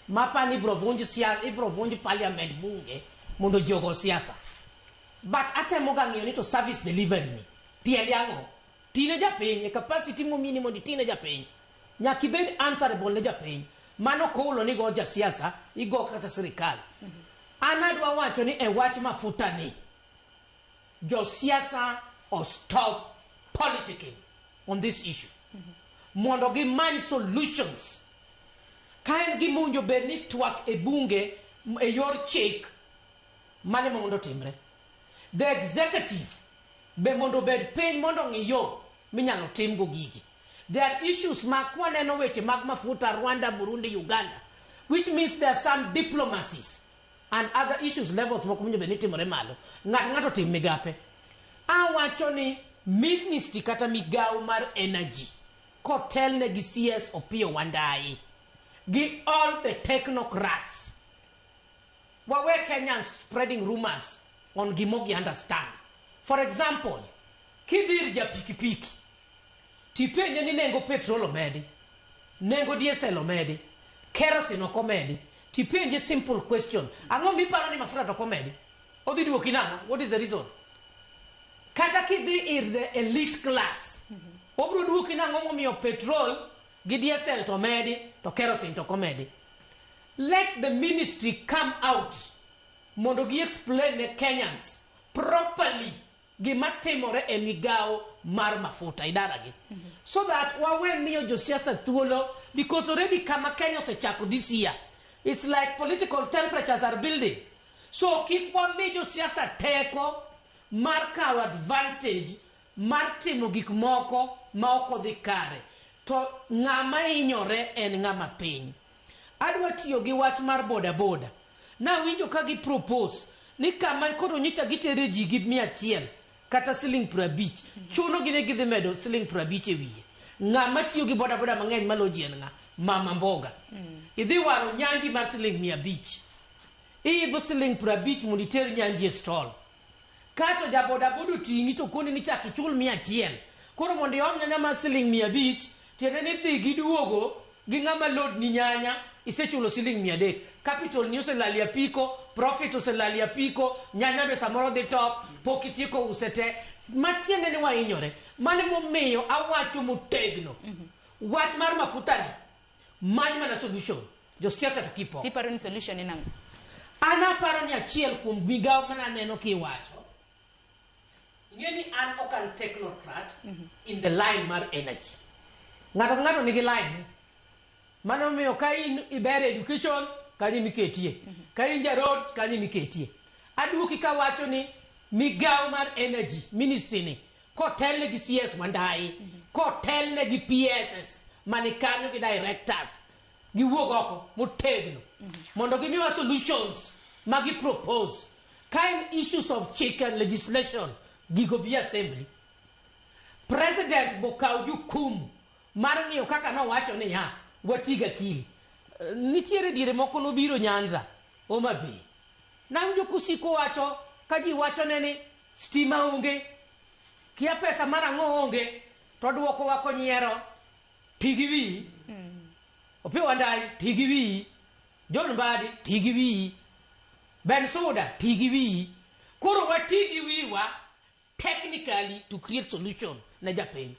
Mapani ibro vunj siasa, ibro vunj parliament, bunge mondo ji ogo siasa. But atemo ga ng'iyo ni to service delivery ni tiende ang'o? Tine japiny e capacity momini mondo itine japiny. Nyaka ibed answerable ne japiny. Mano koulo ni go jasiasa, igo kata sirikal. An adwa wacho ni e wach mafuta ni, josiasa o stop politicking on this issue. Mondo gimany solutions. Ka en gima owinjo bed ni twak e bunge e yor chik, mano ema mondo otimre. The executive be mondo obed piny mondo ong'i yo minyalo timgo gigi. There are issues ma kwaneno weche mag mafuta Rwanda, Burundi, Uganda, which means there are some diplomacies and other issues levels moko mowinjo bed ni timore malo. Ng'ato ng'ato otim migape. Awacho ni ministry kata migawo mar energy kotelne gi CS Opiyo Wandayi gi all the technocrats, wawe Kenyans spreading rumors on gimogi understand. For example, kidhi ir ja pikipiki tipenje ni nengo petrol omedi, nengo diesel omedi, kerosene ok omedi, tipenje simple question, ang'o miparo ni mafuta to ok omedi? Odhi duoki nang'o? What is the reason? Kata kidhi ir the elite class, obiro duoki nang'o momiyo petrol gi diesel to omedi to kerosene to ok omedi? Let the ministry come out mondo gi explain ne Kenyans properly gima timore e migawo mar mafuta idara gi, so that wawe miyo josiasa thuolo, because already kama Kenya osechako this year, it's like political temperatures are building. So kik wami josiasa teko mar kawo advantage mar timo gik moko ma ok odhi kare, to ng'ama hinyore en ng'ama piny. Adwa tiyo gi wach mar boda boda. Nawinjo ka gi propose ni kama koro nyocha gitere ji gi 100 kata siling 50, chuno gi ni gidhi medo siling 50 e wiye. Ng'ama tiyo gi boda boda mang'eny malo ji en ng'a? Mama mboga. Idhi waro nyanji mar siling 500, iidho siling 50 mondo iter nyanji e stall. Kato ja boda boda oting'i to koni ni chak ichul 100. Koro mondo iom nyanya mar siling 500, tiende ni dhi gi duogo gi ng'ama load ni nyanya, isechulo siling 300. Capital ni oselali apiko, profit oselali apiko, nyanya be samoro dhi top, pok itieko use te. Matiende ni wahinyore. Mano emomiyo awacho motegno. Wach mar mafuta ni, many mana solution. Josiasa to keep off. Tiparo ni solution en ang'o? An aparo ni achiel kuom migawo mana aneno kiwacho. Ing'e ni an ok an technocrat in the line mar energy. Ng'ato ka ng'ato nigi line. Mano omiyo ka in iber e education, kanyo emiketie. Ka in ja roads, kanyo emiketie. Aduoki kawacho ni migawo mar energy ministry ni kotelne gi CS Wandayi, kotelne gi PSs mani kanyo gi directors, giwuog oko motegno mondo gimiwa solutions ma gi propose. Ka en issues of chik and legislation, gigo bi assembly. President bokaw jukumu mar ng'iyo kaka nowacho niya, wati gi akili. Nitiere diere moko nobiro Nyanza, Homa Bay. Nawinjo kosiko wacho ka ji wachone ni stima onge, kia pesa mar ang'o onge, to dwokowa konyiero, ti gi wiyi. Opiyo Wandayi, ti gi wiyi. John Mbadi, ti gi wiyi. Ben Suda, ti gi wiyi. Koro wati gi wiwa technically to create solution ne japiny.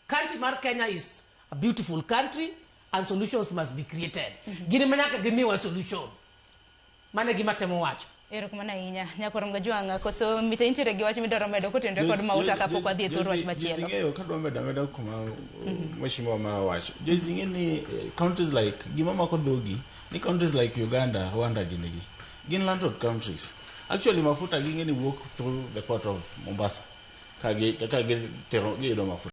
Country mar Kenya is a beautiful country and solutions must be created. Gin ema nyaka gimiwa solution. Mano e gima temo wacho. Erokamano ahinya. Nyakwar Mgajwang', koso mita intiere gi wach midwaro medo kotenore kod mauta kapok wadhi e thor wach machielo? Ing'eyo kadwa medo ameda kuma mheshimiwa ma wacho. Joyce, ing'e ni countries like gima mako dhogi ni countries like Uganda, Rwanda gini gi gin landlord countries. Actually mafuta ging'e ni wuok through the port of Mombasa ka gi kaka gitero giyudo mafuta.